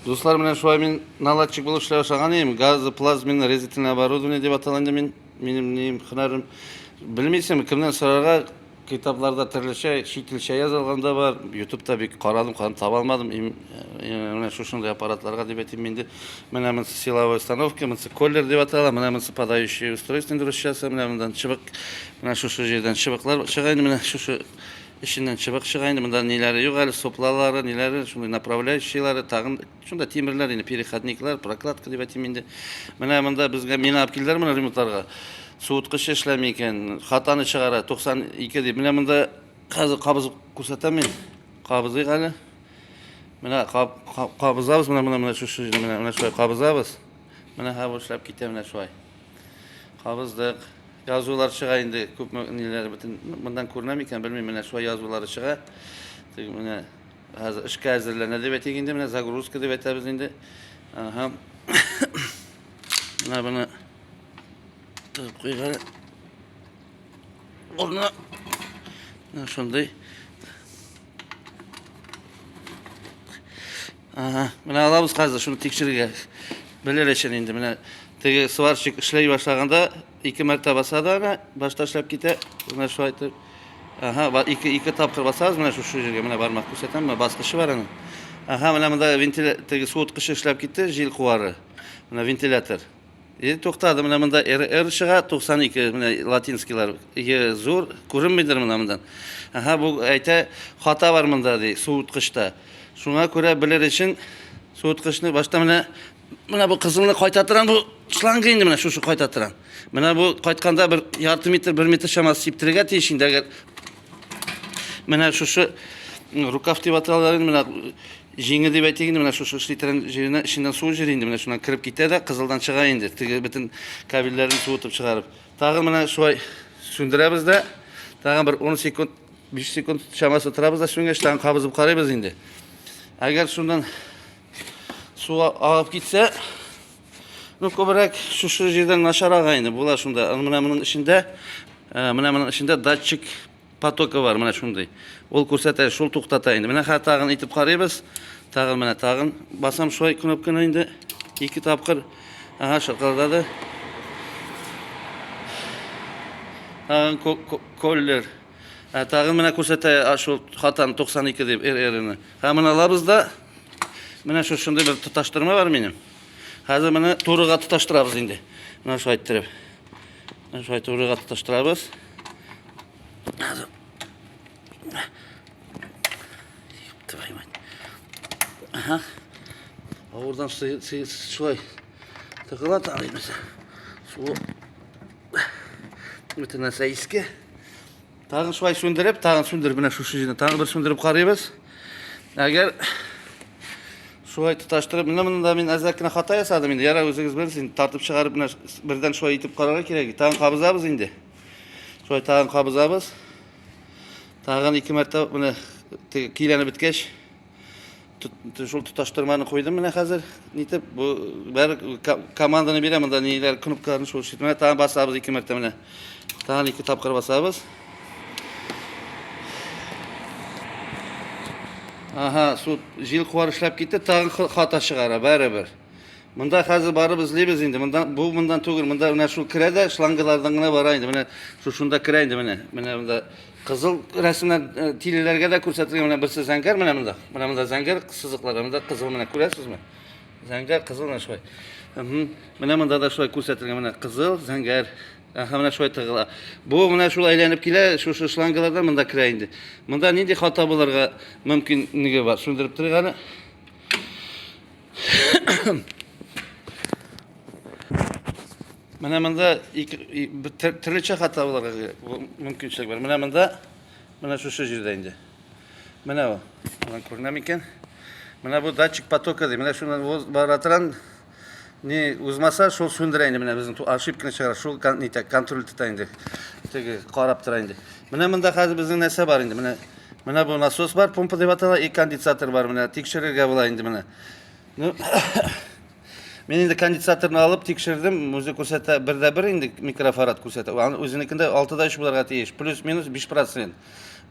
Дуслар, менә шулай мин наладчик булып эшләп башлаган идем. Газоплазменное резательное оборудование дип атала инде мин, минем нем, һөнәрем. Белмисең, кемнән сорарга, китапларда төрлечә, чит илчә язылган да бар. Ютубта бик карадым, карадым, таба алмадым. Менә шушындый аппаратларга дип әйтим инде. Менә монысы силовая установка, монысы коллер дип атала, менә монысы подающее устройство инде русчасы, менә мондан чыбык, менә шушы җирдән чыбыклар чыга инде, менә шушы Эченнән чыбык чыга инде, монда ниләре юк әле, соплалары, ниләре, шундый направляющийлары, тагын шунда тимерләр инде, переходниклар, прокладка дип әйтим инде. Менә монда безгә миңа алып килделәр моны ремонтларга. Суыткыч эшләми икән, хатаны чыгара, 92 дип. Менә монда хәзер кабызып күрсәтәм мин. Кабызыйк әле. Менә кабызабыз, менә менә менә шушы менә менә шулай кабызабыз. Менә һәм эшләп китә менә шулай. Кабыздык. Язулар чыга инде, күпме ниләр бөтен моннан күренә микән, белмим, менә шулай язулары чыга. Теге менә хәзер эшкә әзерләнә дип әйтик инде, менә загрузка дип әйтәбез инде. Ага. Менә моны тыгып куйыйк әле. Урынына. Менә шундый. Ага, менә алабыз хәзер шуны тикшерергә. Белер өчен инде менә теге сварщик эшләй башлаганда ике мәртәбә баса да әнә башта эшләп китә. Менә шулай итеп. Ага, ике тапкыр басабыз менә шушы җиргә, менә бармак күрсәтәм, менә баскычы бар аның. Ага, менә монда вентиля теге суыткычы эшләп китте, җил куары. Менә вентилятор. И туктады, менә монда РР чыга, 92, менә латинскийлар, Е зур, күренмидер менә мондан. Ага, бу әйтә, хата бар монда ди, суыткычта. Шуңа күрә белер өчен суыткычны башта менә менә бу кызылны кайта торган бу шланга инде менә шушы кайта торган. Менә бу кайтканда бер ярты метр, бер метр чамасы сиптерергә тиеш инде, әгәр менә шушы рукав дип аталар инде, менә җиңе дип әйтик инде, менә шушы эшли торган җиренә эченнән су җыри инде, менә шуннан кереп китә дә, кызылдан чыга инде, теге бөтен кабельләрен суытып чыгарып. Тагын менә шулай сүндерәбез дә, тагын бер 10 секунд, 5 секунд чамасы торабыз да сүнгәч, тагын кабызып карыйбыз инде. Әгәр шуннан су агып китсә, ну, күбрәк шушы җирдән начар ага инде, була шунда. Менә моның эчендә, менә моның эчендә датчик потокы бар, менә шундый. Ул күрсәтә, шул туктата инде. Менә хәзер тагын итеп карыйбыз. Тагын менә тагын басам шулай кнопканы инде. Ике тапкыр. Ага, шыкырдады. Тагын коллер. Ә, тагын менә күрсәтә шул хатаны 92 дип РРны. Һәм моны алабыз да менә шушындый бер тоташтырма бар минем. Хәзер моны турыга тоташтырабыз инде. Менә шулай иттереп. Менә шулай турыга тоташтырабыз. Хәзер. Твою мать. Ага. Авырдан шулай тыгыла тагын. Су бөтен нәрсә иске. Тагын шулай сүндереп, тагын сүндереп, менә шушы җирне тагын бер сүндереп карыйбыз. Әгәр шулай тоташтырып, менә монда мин әзрәк кенә хата ясадым инде. Ярар, үзегез белерсез инде, тартып чыгарып менә бердән шулай итеп карарга кирәк. Тагын кабызабыз инде. Шулай тагын кабызабыз. Тагын ике мәртәбә менә көйләнеп беткәч, шул тоташтырманы куйдым менә хәзер. Нитеп, бу бәр команданы бирә монда ниләр кнопкаларын шул шит. Менә тагын басабыз ике мәртәбә менә. Тагын ике тапкыр басабыз. Ага, су җил куар эшләп китте, тагын хата чыгара, барыбер. Монда хәзер барып эзлибез инде. Монда бу мондан түгел, монда менә шул керә дә шлангалардан гына бара инде. Менә шушында керә инде менә. Менә монда кызыл рәсемнәр э, тилеләргә дә күрсәтелгән. Менә берсе зәңгәр, менә монда. Менә монда зәңгәр сызыклар, монда кызыл менә күрәсезме? Зәңгәр, кызыл менә шулай. Менә монда да шулай күрсәтелгән. Менә кызыл, зәңгәр. Аһа, менә шулай тыгыла. Бу менә шул әйләнеп килә, шушы шлангалардан монда керә инде. Монда нинди хата булырга мөмкинлеге бар? Сүндереп торыйк әле. Менә монда төрлечә хата булырга мөмкинчелек бар. Менә монда, менә шушы җирдә инде. Менә ул. Менә күренә микән? Менә бу датчик потока ди. Менә шуннан бара торган не узмаса, шул сүндерә инде. Менә безнең ошибканы чыгара, шул нитә, контроль тота инде. Теге карап тора инде. Менә монда хәзер безнең нәрсә бар инде. Менә менә бу насос бар, помпа дип атала, и конденсатор бар. Менә тикшерергә була инде менә. Ну, мин инде конденсаторны алып тикшердем, үзе күрсәтә бер дә бер инде микрофарад күрсәтә. Аны үзенекендә 6 да 3 булырга тиеш, плюс-минус 5%.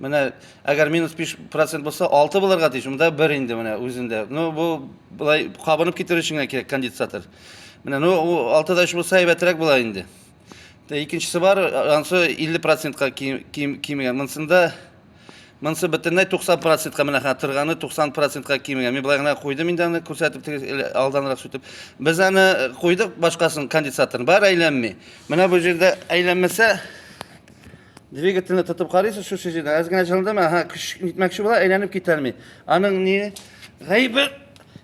Менә әгәр минус 5% булса, 6 булырга тиеш. Монда 1 инде менә үзендә. Ну, бу былай кабынып китер өчен генә кирәк кондициатор. Менә ну 6 да 3 булса әйбәтрәк була инде. Икенчесе бар, ансы 50%-ка кимегән. Монсында монсы бөтенләй 90%-ка менә хәзер торганы 90%-ка кимегән. Мин былай гына куйдым инде аны күрсәтеп алданрак сүтеп. Без аны куйдык башкасын кондициаторын. Бар әйләнми. Менә бу җирдә әйләнмәсә двигательне тотып карыйсыз шушы җирдә. Әз генә җылындымы? Ага, көч нитмәкче була, әйләнеп китәлми. Аның ни гаебе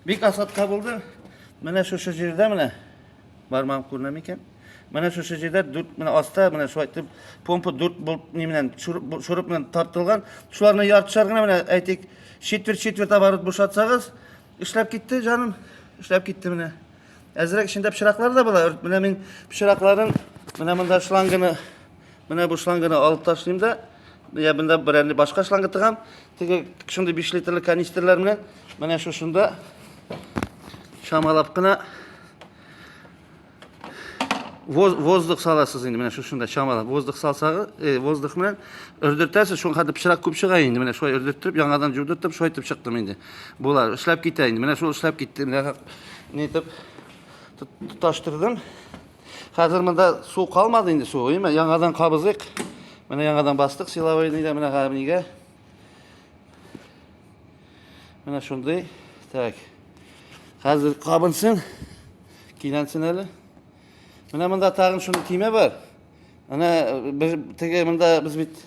бик асатка булды. Менә шушы җирдә менә бармагым күренә микән? Менә шушы җирдә дүрт менә аста менә шулай итеп помпа дүрт болт ни белән шуруп белән тартылган. Шуларны яртышар гына менә әйтик, четверть-четверть оборот бушатсагыз, эшләп китте, җаным. Эшләп китте менә. Әзрәк эчендә пычраклар да була. Менә мин пычракларын менә монда шланганы менә бу шланганы алып ташлыйм да, я монда берәр башка шланга тыгам. Теге шундый 5 литрлы канистрлар белән менә шушында чамалап кына воздух саласыз инде менә шушында чамалап воздух салсагыз, воздух белән өрдертәсез, шуңа хәтле пычрак күп чыга инде. Менә шулай өрдертеп, яңадан жудыртып, шулай итеп чыктым инде. Булар, эшләп китә инде. Менә шул эшләп китте. Менә нитеп тоташтырдым. Хәзер монда су калмады инде су, әйме? Яңадан кабызыйк. Менә яңадан бастык силовой нидә, менә нигә. Менә шундый. Так. Хәзер кабынсын. Киләнсен әле. Менә монда тагын шундый төймә бар. Менә бер теге монда без бит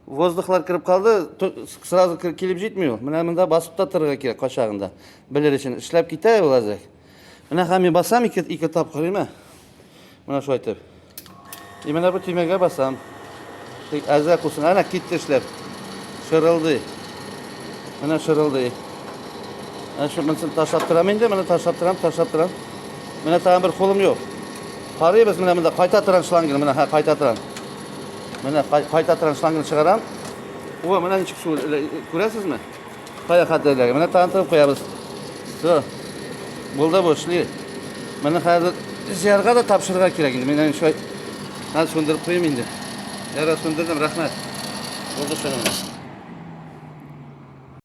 воздухлар кереп калды, сразу килеп җитми ул. Менә монда басып та торырга кирәк кайчагында. Белер өчен эшләп китә ул әзрәк. Менә һәм мин басам ике тапкыр, әйме? Менә шулай итеп. И менә бу төймәгә басам. Тик әзрәк булсын. Әнә китте эшләп. Шырылдый. Менә шырылдый. Әнә шу монысын ташлап торам инде. Менә ташлап торам, ташлап торам. Менә тагын бер кулым юк. Карыйбыз менә монда кайта торган шлангны, менә ха кайта торган. Менә кайта торган шлангны чыгарам. О, менә ничек су күрәсезме? Кая хәтерләге. Менә тагын тыгып куябыз. Все. Булды бу, эшли. Менә хәзер зиярга да тапшырырга кирәк инде. Мин шулай хәзер сүндереп куйыйм инде. Яра сүндердем, рәхмәт. Булды шуның.